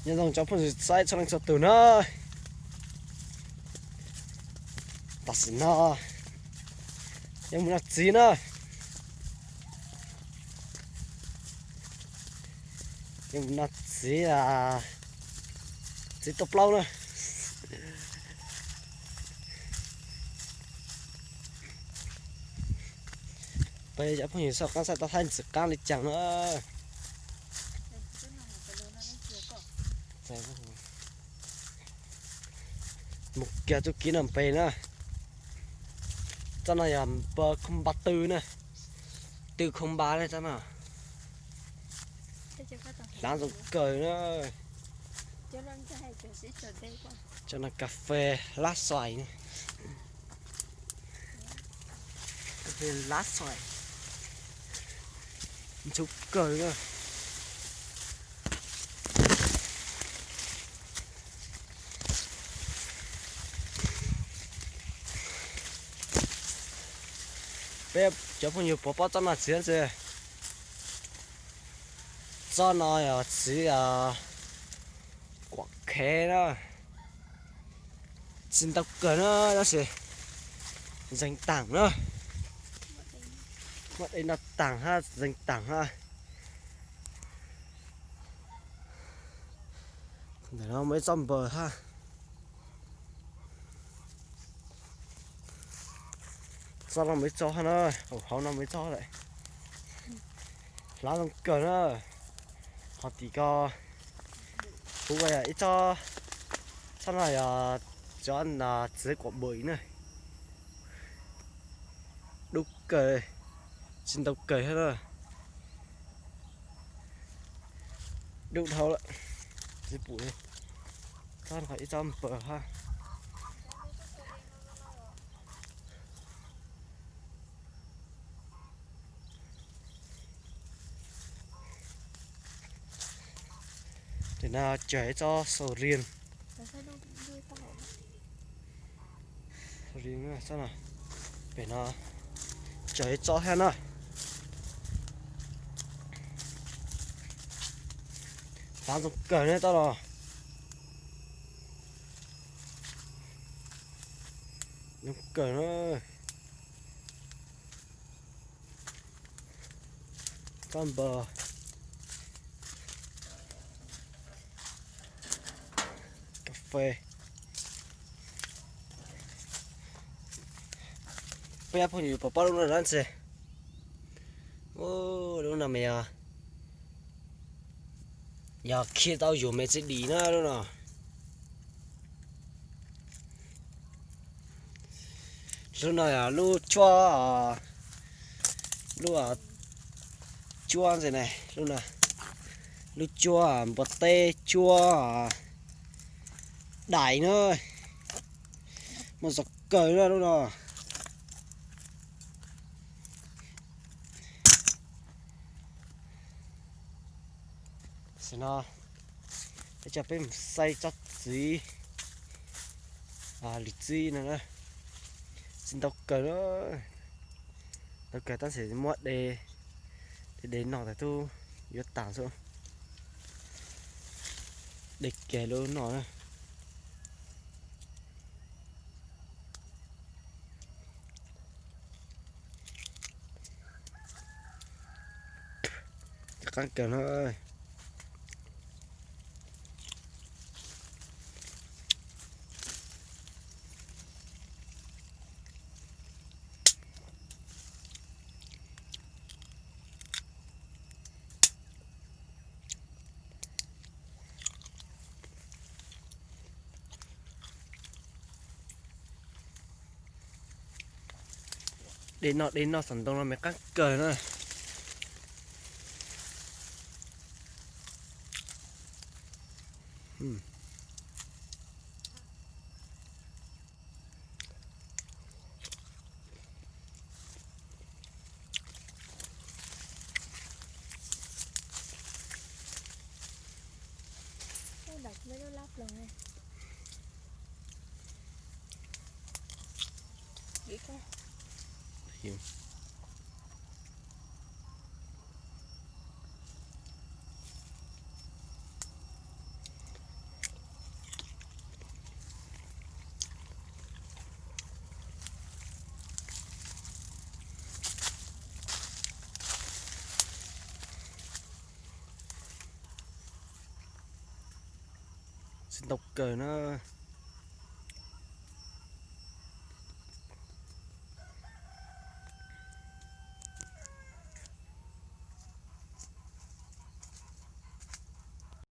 Nyob zoo cov phooj ywg saib txhua leej txhua tus na. Tam sim no yuav mus noj txiv na. Yuav mus noj txiv, txiv tuaj plaub na. Peb cov phooj ywg saib qaab saib tau thaij ntxiv qaab li caag na. Mus kiag txuj kev no pem na. Tsob no yog npawg Khoo Npa Tw na. Tw Khoo Npa ne tsob no. Hlav zoo kawg na. Tsob no kas fes hlab xoais na. Kas fes hlab xoais ntxhov kawg na. Peb cov phooj ywg puas paub tsob no txiv tsi? Tsob no yog txiv kuam khev na. Tsis ntau kawg na, tab sis zeeg taam na. Muaj dej noj taag hab zeeg taam hab. Ntawm no muaj ib tsob npawg hab. Tsob no muaj ib tsob hab na, hauv no muaj ib tsob lawm. Hlav zoo kawg na. Ho tim ko kuv ua ib tsob, tsob no yog tsob txiv kuam bwm na. Dub kawg, tsis ntau kawg hab na. Dub dhau lawm, tsis pum li. Tsob no ib tsob npawg hab. Tim no cog ib tsob sầu riêng. Sầu riêng, pem no cog ib tsob hab na. Hlav zoo kawg na tsob no. Zoo kawg na. Tsob npawg kas fes. Peb cov phooj ywg puas paub lub no dlaab tsi? Lub no mas yog, yog khi tau yus me txiv dim na lub no. Lub no yog lub cuab, lub cuab ntxiv ne, lub no, lub cuab npua teb cuab dais na, muaj zoo kawg na lub no. Tam sim no peb coj peb mus saib tsob txiv, lwm txiv no, txiv ntau kawg, ntau kawg tab sis muab de, de de noj tas tub yuav tas xwb, de kiag lub noj na. Qaab kawg no. De noj de noj xov ntoo no mas qaab kawg na. Ntau kawg na.